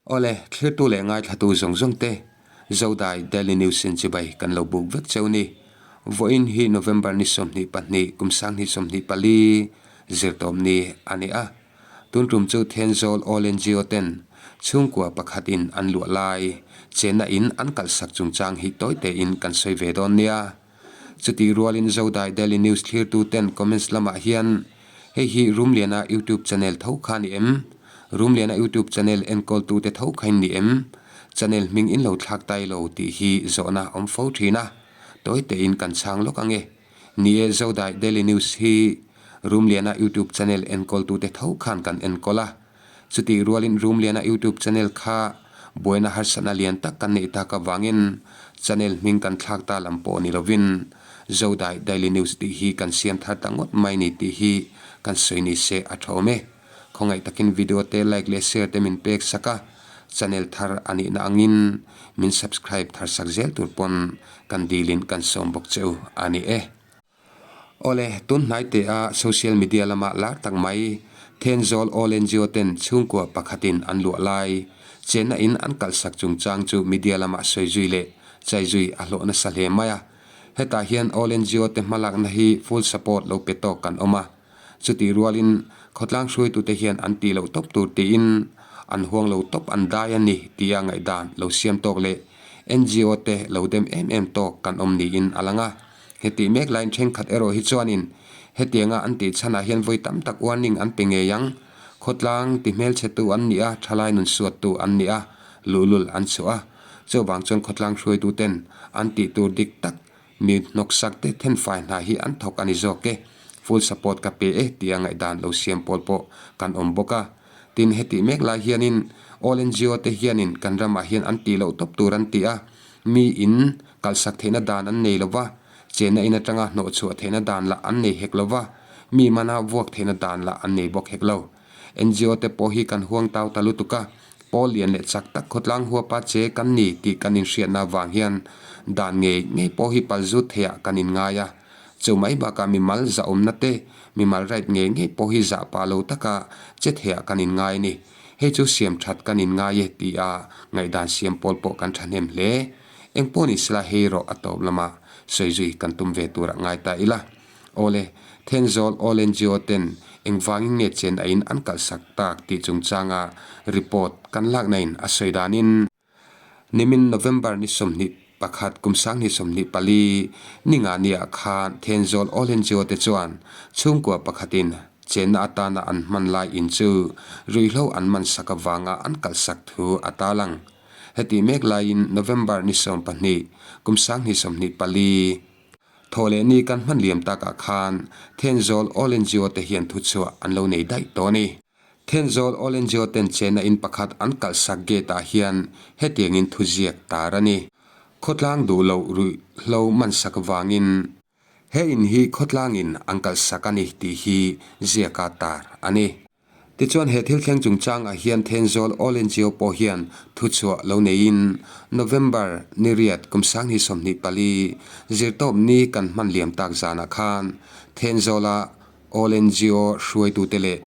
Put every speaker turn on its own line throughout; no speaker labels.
Awle, thlirtu leh ngaithlatu zawng zawng te, Zodai Daily News in chibai kan lo buk vek cheu ni. Vawiin hi November ni 22 kum 2024 zirtawm ni a ni a. Tun tum chu Thenzawl All NGO ten chhungkua pakhat in an luah lai chenna in an kalhsak chungchang hi tawi tein kan sawi ve dawn nia. Chutih rualin Zodai Daily News thlirtu ten comments lamah hian hei hi Rumliana YouTube channel tho kha ni em? Rumliana YouTube channel enkawltute tho kha in ni em? Channel hming in lo thlak tai lo tih hi zawhna awm fo thin a, tawi tein kan chhang lawk ange. Ni e, Zodai Daily News hi Rumliana YouTube channel enkawltute tho khan kan enkawl a. Chutih rualin Rumliana YouTube channel kha buaina harsatna lian tak kan neih tak avangin channel hming kan thlak ta lam pawh ni lovin Zodai Daily News tih hi kan siam thar ta ngawt mai ni tih hi kan sawi ni se a tha awm e. Khawngaih takin video te like leh share te min pek sak a, channel thar a nihna angin min subscribe thar sak zel tur pawn kan dilin kan sawm bawk che u a ni e. Awle, tun hnai teh a social media lama lar tak mai, Thenzawl All NGO ten chhungkua pakhatin an luah lai, chenna in an kalhsak chungchang chu media lama sawi zui leh chai zui a hlawh nasa hle mai a. Hetah hian All NGO te hmalakna hi full support lo pe tawk kan awm a. Chutih rualin khawtlang hruaitute hian an tih loh tawp tur tiin an huang lo tawp an dai a ni tia ngaihdan lo siam tawk leh NGO te lo dem em em tawk kan awm niin a lang a. Hetih mek laiin thenkhat erawh hi chuanin hetianga an tih chhanah hian vawi tam tak warning an pe ngei ang. Khawtlang ti hmelchhetu an ni a, thalai nun suattu an ni a, luhlul an chhuah a. Chuvang chuan khawtlang hruaituten an tih tur dik tak mi hnawksak te thenfai hna hi an thawk a ni zawk e. Full support ka pe e tia ngaihdan lo siam pawl pawh kan awm bawk a. Tin, hetih mek lai hianin All NGO te hianin kan ramah hian an tih loh tawp tur an ti a, mi in Kalsak theihna dan an nei lo va, chenna in atanga hnawhchhuah theihna dan lah an nei hek lo va, mi mana vuak theihna dan lah an nei bawk hek lo. NGO te pawh hi kan huang tau ta lutuk a, pawl lian leh chak tak khawtlang huapa che kan ni tih kan inhriatna avang hian dan ngei ngei pawh hi pal zut theiah kan inngai a. Chu mai bakah mimal zahawmna te, mimal right ngei ngei pawh hi zah pah lo taka che theiah kan inngai a ni. Hei chu siam that kan inngai e tia ngaihdan siam pawl pawh kan thahnem hle. Eng pawh ni sela hei rawh a tawp lamah sawi zui kan tum ve turah ngai ta ila. Awle, Thenzawl All NGO ten engvangin nge chen a in an kalhsak tak tih chungchanga report kan lakna in a sawi danin, nimin November ni 21 kum 2024 ni nga niah khan Thenzawl All NGO te chuan chhungkua pakhatin chenna atana an hman lai in chu ruihhlo an man sak avanga an kalhsak thu a tarlang. Heti mek laiin November ni 12, kum 2024, thaw leh ni kan hman liam takah khan Thenzawl All NGO te hian thuchhuah an lo nei daih tawh a ni. Thenzawl All NGO ten chenna in pakhat an kalhsak gate ah hian hetiangin thuziak tar a ni. Khawtlang duh loh ruihhlo mansak vangin he in hi khawtlangin an kalhsak a ni tih hi ziaka tar a ni. Tichuan he thil thleng chungchangah hian Thenzawl All NGO pawh hian thuchhuah lo neiin November ni riat kum 2024 zirtawp ni kan hman liam tak zanah khan Thenzawla All NGO hruaitute leh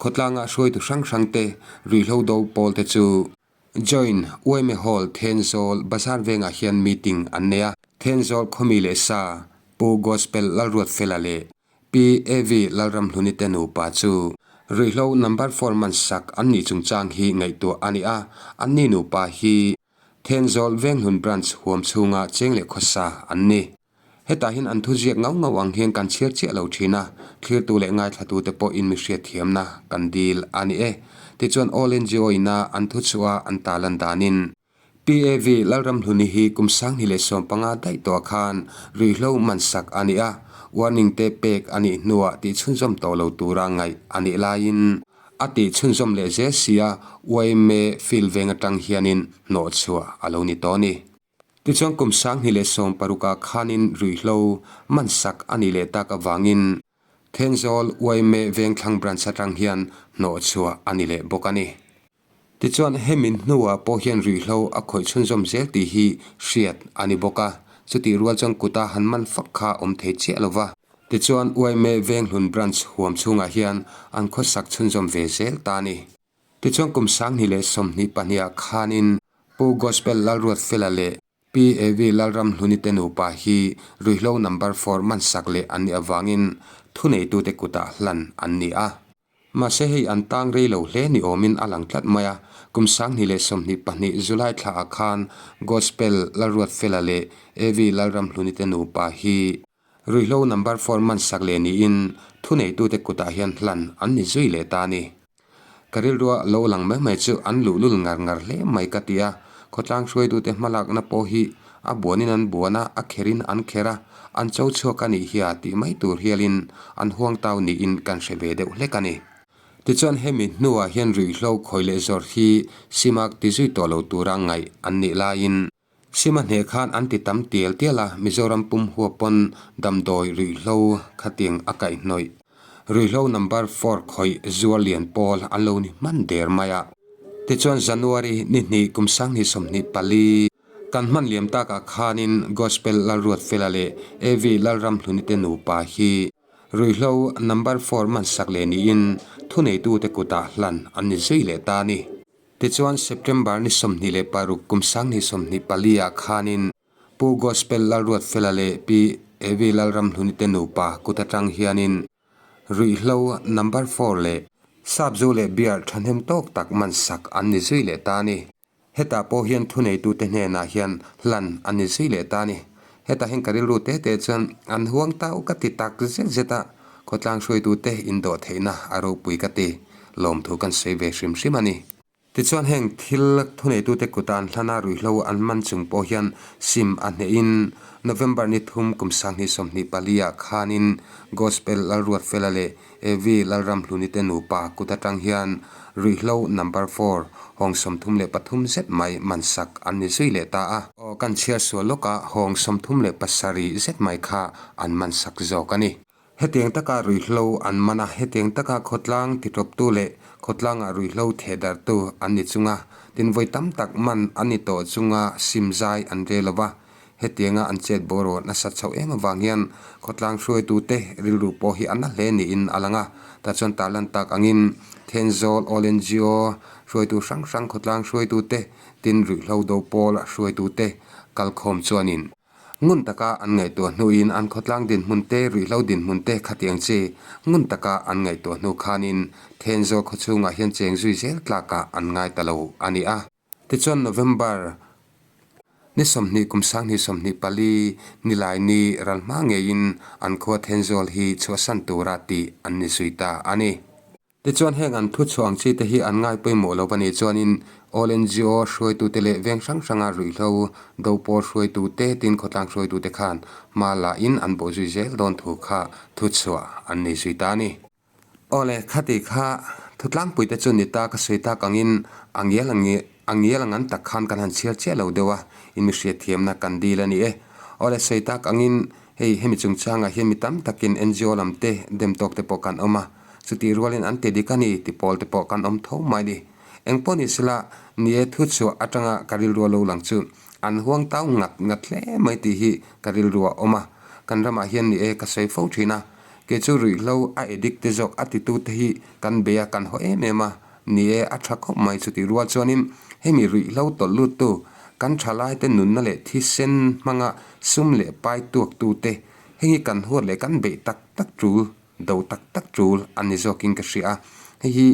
khawtlanga hruaitu hrang hrangte ruihhlo do pawlte chu Join Uaime Hall Thenzawl Bazar vengah hian meeting an nei a. Thenzawl khawmi leh sa Pu Gospel Lalruatfela leh Pi Evi Lalramhluni te nupa chu ruihhlo number four man sak an nih chungchang hi ngaihtuah a ni a, an ni nupa hi Thenzawl Venghlun Branch huam chhunga cheng leh khawsa an ni. Hetah hian an thuziak ngau ngau ang hian kan chhiar chiah lo thin a, thlirtu leh ngaithlatute pawhin mi hriatthiamna kan dil a ni e. Tichuan All NGO ina an thuchhuah an tarlan danin, PAV Lalramhluni hi kum 2015 daih tawh khan ruihhlo man sak a ni a, warning te pek a nih hnuah tih chhunzawm tawh lo tura ngaih a nih laiin a tih chhunzawm leh zel sia yma field veng atang hianin hnawhchhuah a lo ni tawh a ni. Tichuan kum 2016 ah khanin ruihhlo man sak a nih leh tak avangin Thenzawl yma Vengthlang Branch atang hian hnawhchhuah a ni leh bawk a ni. Tichuan, hemi hnuah pawh hian ruihhlo a khawih chhunzawm zel tih hi hriat a ni bawk a, chutih rual chuan kuta han man fak kha awm thei chiah lo va. Tichuan, yma Venghlun Branch huam chhungah hian an khawsak chhunzawm ve zel ta a ni. Tichuan kum 2022 ah khanin Pu Gospel Lalruatfela leh Pi Evi Lalramhluni te nupa hi ruihhlo number four mansak leh an nih avangin thuneitute kutah hlan an ni a. Mahse hei an tang rei lo hle ni awmin a lang tlat mai a, kum 2022 July thlaah khan Gospel Lalruatfela leh Evi Lalramhluni te nupa hi ruihhlo number four mansak leh niin thuneitute kutah hian hlan an ni zui leh ta a ni. Ka rilrua lo lang mai mai chu an luhlul ngar ngar hle mai ka ti a, khawtlang hruaitute hmalakna pawh hi a buanin an buan a, a kherin an kher a, an cho chhuak a nih hia tih mai tur hialin an huangtau niin kan hre ve deuh hlek a ni. Tichuan hemi hnuah hian ruihhlo khawi leh zawrh hi simak ti zui tawh lo tura ngaih an nih laiin, Sima hneh khan an ti tam tial tial a, Mizoram pum huap pawn damdawi ruihhlo khatiang a kaihhnawih. Ruihhlo number four khawih zuar lian pawl an lo ni hman der mai a. Tichuan January ni hnih kum 2024 kan hman liam takah khanin Gospel Lalruatfela leh Evi Lalramhluni te nupa hi ruihhlo number four hmansak leh niin thuneitute kutah hlan an ni zui leh ta a ni. Tichuan September ni 26 kum 2024 ah khanin Pu Gospel Lalruatfela leh Pi Evi Lalramhluni te nupa kut atang hianin ruihhlo number four leh Sapzu leh beer thahnem tawk tak man sak an ni zui leh ta a ni. Hetah pawh hian thuneitute hnenah hian hlan an ni zui leh ta a ni. Hetah hian ka rilru te te chuan an huang tau ka ti tak zet zet a, khawtlang hruaitute indawh theihna a ropui ka ti. Lawmthu kan sawi ve hrim hrim a ni. Tichuan heng thil thuneitute kuta an hlana ruihhlo an man chung pawh hian sim a hnehin November ni thum kum 2024 ah khanin Gospel Lalruatfela leh Evi Lalramhluni te nupa kut atang hian ruihhlo number four hawng 33 zet mai man sak an ni zui leh ta a. Aw kan chhiar sual lawk a, hawng 37 zet mai kha an man sak zawk a ni. Hetiang taka ruihhlo an man a, hetiang taka khawtlang titawptu leh khawtlangah ruihhlo thehdarhtu an ni chunga tin vawi tam tak man an ni tawh chunga sim zai an rel lo va, hetianga an chet bawraw nasa chhoh em avang hian khawtlang hruaitute rilru pawh hi a na hle niin a lang a. Tah chuan tarlan tak angin Thenzawl All NGO hruaitu hrang hrang khawtlang hruaitute tin ruihhlo do pawl hruaitute kalkhawm chuanin Ngun taka an ngaihtuah hnuin an khawtlang dinhmun te, ruihhlo dinhmun te khatiang chi ngun taka an ngaihtuah hnu khanin Thenzawl khawchhungah hian cheng zui zel tlakah an ngai ta lo a ni a. Tichuan November ni 20 kum 2024 nilai ni ral hma ngeiin an khua Thenzawl hi chhuahsan tura tih an ni zui ta a ni. Tichuan heng an thu chhuah ang chi te hi an ngai pawimawh lo a nih chuanin All NGO hruaitute leh veng hrang hranga ruihhlo do pawl hruaitute tin khawtlang hruaitute khan hma la in an bawh zui zel dawn thu kha thu chhuah an nei zui ta a ni. Awle khati kha thutlangpui te chu ni ta ka sawi tak angin a ngial a ngial ang an tak khan kan han chhiar chiah lo deuh a, in mi hriatthiamna kan dil a ni e. Awle sawi tak angin hei hemi chungchangah hian mi tam takin NGO lam te dem tawk te pawh kan awm a, Chutih rualin an ti dik a ni ti pawl te pawh kan awm tho mai ni. Eng pawh ni sela, ni e thu chhuah atanga ka rilru a lo lang chu an huang tau ngat ngat hle mai tih hi ka rilru a awm a. Kan ramah hian ni e ka sawi fo thin a, kei chu ruihhlo a addict te zawk a titu te hi kan bei a kan haw em em a, ni e a tha khawp mai chutih rual chuanin hemi ruihhlo tawlh luttu kan thalaite nunna leh thisen hmanga sum leh pai tuaktu te heng hi kan huat leh kan beih tak tak tul do tak tak tul a ni zawkin ka hria a, hei hi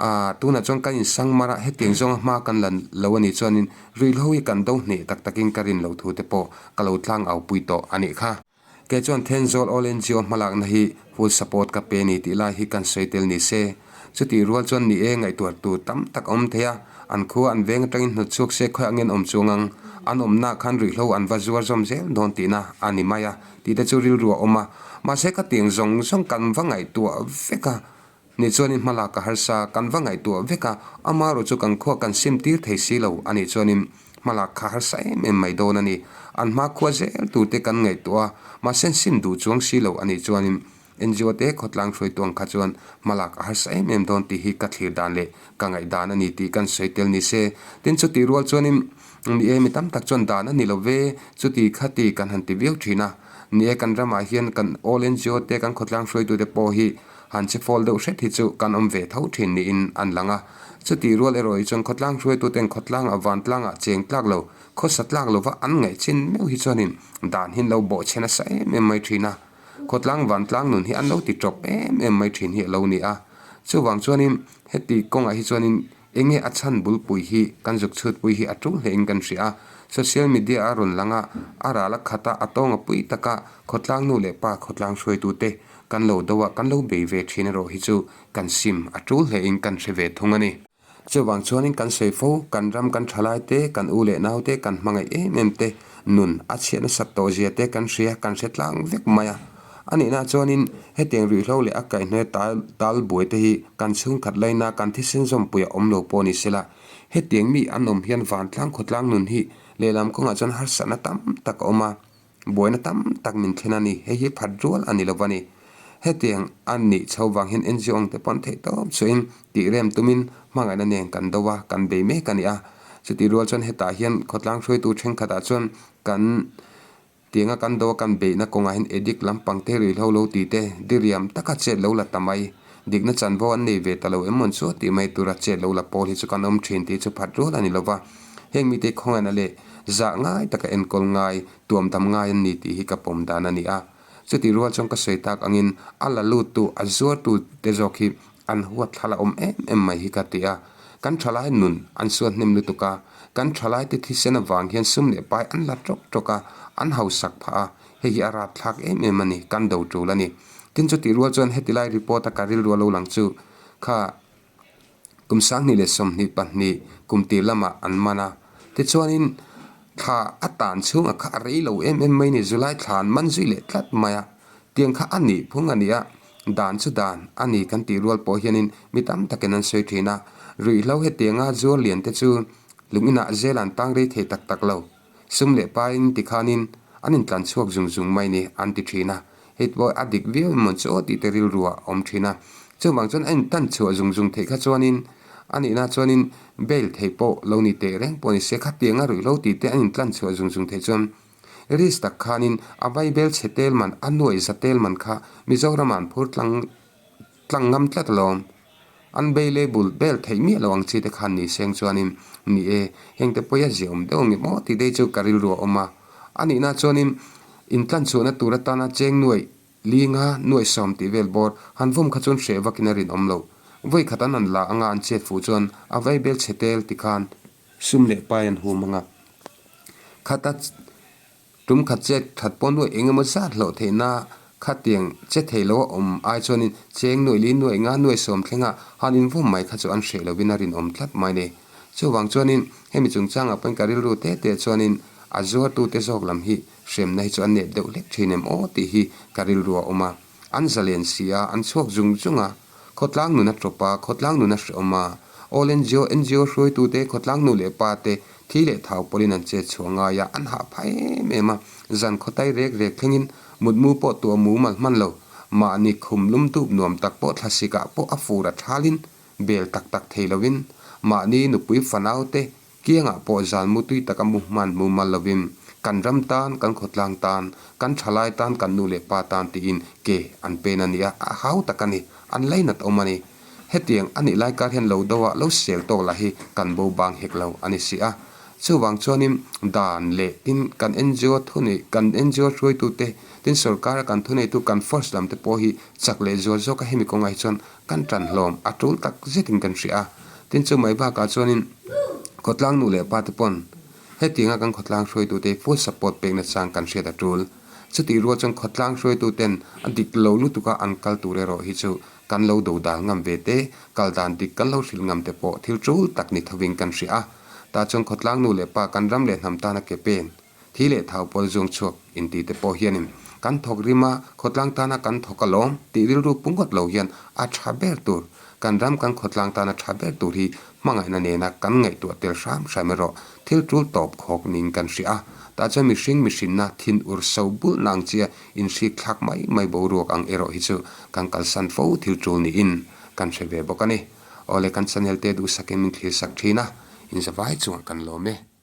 ah tunah chuan kan insang mar a, hetiang zawnga hma kan la lo a nih chuanin ruihhlo hi kan do hneh tak takin ka rin loh thu te pawh ka lo tlang au pui tawh a nih kha. Kei chuan Thenzawl All NGO hmalakna hi full support ka pe ni tih lai hi kan sawi tel ni se, chutih rual chuan ni e ngaihtuah tur tam tak a awm thei a, an khua an veng atangin hnawt chhuak se khawiah nge an awm chuang ang, an awmnaah khan ruihhlo an va zuar zawm zel dawn tihna a ni mai a. Tih te chu rilru a awm a, mahse ka tiang zawng zawng kan va ngaihtuah vek a, nih chuanin hmalak ka harsa kan va ngaihtuah vek a, amaherawh chu kan khua kan sim tir thei si lo a nih chuanin hmalak kha harsa em em mai dawn a ni. An hmakhua zel tur te kan ngaihtuah a, mahse an sim duh chuang si lo a nih chuanin NGO te khawtlang hruaitu ang kha chuan hmalak a harsa em em dawn tih hi ka thlir dan leh ka ngaihdan a ni tih kan sawi tel ni se. Tin chutih rual chuanin ni e mi tam tak chuan dan a ni lo ve, chuti khati kan han ti viau thin a. Ni e kan ramah hian kan all NGO te kan khawtlang hruaitute pawh hi. Han che fawl deuh hret hi chu kan awm ve tho thin niin an lang a. Chutih rual erawh hi chuan khawtlang hruaituten khawtlangah vantlangah cheng tlak lo, khawsa tlak lova an ngaih chin meuh hi chuanin dan hi an lo bawhchhe nasa em em mai thin a. Khawtlang vantlang nun hi an lo ti tawp em em mai thin hi a lo ni a. Chuvang chuanin heti kawngah hi chuanin Enge a chhan bulpui hi kan zuk chhutpui hi a tul hlein kan hria a, social media a rawn lang a, a ral a khat a, a tawng a pui tak a, khawtlang nu leh pa khawtlang hruaitute kan lo do a, kan lo bei ve thin erawh hi chu kan sim a tul hlein kan hre ve thung a ni. Chuvang chuanin kan sawi fo, kan ram kan thalai te, kan u leh nau te, kan hmangaih em em te nun a chhiat nasat tawh zia te kan hria, kan hre tlang vek mai a. A nihna chuanin hetiang ruihhlo leh a kaihhnawih tal tal buai te hi kan chhungkhat laina kan thisen zawmpui a awm lo pawh ni sela. Hetiang mi an awm hian vantlang khawtlang nun hi lehlam kawngah chuan harsatna tam tak a awm a, buaina tam tak min thlen a ni. Hei hi phat rual a ni lo va ni. Hetiang a nih chho vang hian NGO ang te pawh an theih tawp chuahin tih rem tumin hmangaihna nen kan do a, kan bei mek a ni a. Chutih rual chuan hetah hian khawtlang hruaitu thenkhatah chuan kan Tianga kan do a kan beihna kawngah hian addict lampang te ruihhlo lo ti te diriam taka chet lo la ta mai. Dikna chanvo an nei ve ta lo em mawn chu tih mai tura chet lo la pawl hi chu kan awm thin tih chu phat rual a ni lova. Heng mite khawngaihna leh zah ngai taka enkawl ngai, tuam dam ngai an ni tih hi ka pawm dan a ni a. Chutih rual chuan ka sawi tak angin a la luttu, a zuartu te zawk hi An huat thla la awm em em mai hi ka ti a, kan thalai nun an suat hnem lutuk a, kan thalai te thisen avang hian sum leh pai an la tawk tawk a, an hausak phah a, hei hi a rapthlak em em a ni, kan do tul a ni. Tin chutih rual chuan heti lai report a ka rilru a lo lang chu kha kum 2022 kum tir lamah an man a, tichuanin thla a tan chhungah kha a rei lo em em mai ni, July thla an man zui leh tlat mai a, tiang kha a nih phung a ni a. Dan chu dan a ni kan tih rual pawh hianin mi tam takin an sawi thin a, ruihhlo hetianga zuar lian te chu lunginah zel an tang rei thei tak tak lo. Sum leh pain tikhanin an intlan chhuak zung zung mai ni an ti thin a, hei pawh a dik viau emaw chu aw tih te rilru a awm thin a. Chuvang chuan a intlan chhuah zung zung theih kha chuanin a nihna chuanin bail theih pawh lo ni teh reng pawh ni se khatianga ruihhlo tih te an intlan chhuah zung zung theih chuan Risk tak khanin a vaibel chhe tel man, a nuaih za tel man kha Mizoram an phur tlang tlang ngam tlat alawm. An bei leh bul bel theih miah lo ang chi te khan ni seng chuanin, Ni e, heng te pawia ziah awm deuh ang em aw tih dei chu ka rilru a awm a. A nihna chuanin intlanchhuahna tur atana cheng nuaih linga nuaih sawm tih vel bawr han vawm kha chuan hreh vakin a rinawm lo. Vawi khat an han la anga an chet fuh chuan a vaibel chhe tel ti khan Sum leh pai an hum ang a, khata tum khat chet that pawh nuaih eng emaw zat hlawh theihna khatiang che thei lo a awm ai chuanin cheng nuaih li nuaih nga nuaih sawm thlenga han invawm mai kha chu an hreh lovin a rinawm tlat mai ni. Chuvang chuanin hemi chungchangah pawhin ka rilru te te chuanin a zuartute zawk lam hi hremna hi chu a nep deuh hlek thin em aw tih hi ka rilru a awm a. An zalen si a, an chhuak zung zung a. Khawtlang nun a tawp a, khawtlang nun a hrehawm a. All ngo, ngo hruaitute, khawtlang nu leh pa te thi leh thau pawlin an chet chhuah ngai a, an hah phah em em a. Zan khawtai rek rek thlengin mutmu pawh tuah mumal hman lo. Mahni khum lum dup nuam tak pawh thlasikah pawh a fur a thalin bel tak tak thei lovin mahni nupui fanau te Kiangah pawh zan mu tui taka mu hman mumal lovin kan ram tan, kan khawtlang tan, kan thalai tan, kan nu leh pa tan tiin ke an pen a ni a, a hau tak a ni, an lainat awm a ni. Hetiang a nih lai kar hian lo do a, lo sel tawk lah hi kan bo bang hek lo a ni si a. Chuvang chuanin dan leh tin kan ngo thunei, kan ngo hruaitute, tin sorkara kan thuneitu kan force lam te pawh hi chak leh zual zawka hemi kawngah hi chuan Kan tan hlawm a tul tak zetin kan hria a, tin chu mai bakah chuanin khawtlang nu leh pa te pawn hetianga kan khawtlang hruaitute hi full support pekna chang kan hriat a tul. Chutih rual chuan khawtlang hruaituten a dik lo lutuka an kal tur erawh hi chu kan lo do dal ngam ve te, kal dan dik kan lo hrilh ngam te pawh thil tul tak ni thovin kan hria a. Tah chuan khawtlang nu leh pa kan ram leh hnam tana ke pen Thi leh thau pawl zuang chhuak inti te pawh hianin kan thawk rim a, khawtlang tana kan thawk alawm tih rilru pu ngawt lo hian a tha ber tur, kan ram kan khawtlang tana tha ber tur hi hmangaihna nena kan ngaihtuah tel hram hram erawh thil tul tawp khawk niin kan hria a. Tah chuan mihring mihrinna thin ur so bulhna ang chia inhrik thlak mai mai boruak ang erawh hi chu kan kalsan fo thil tul niin kan hre ve bawk a ni. Awle kan channel te duhsakin min thlir sak thin a, inzavai chungah kan lawm e.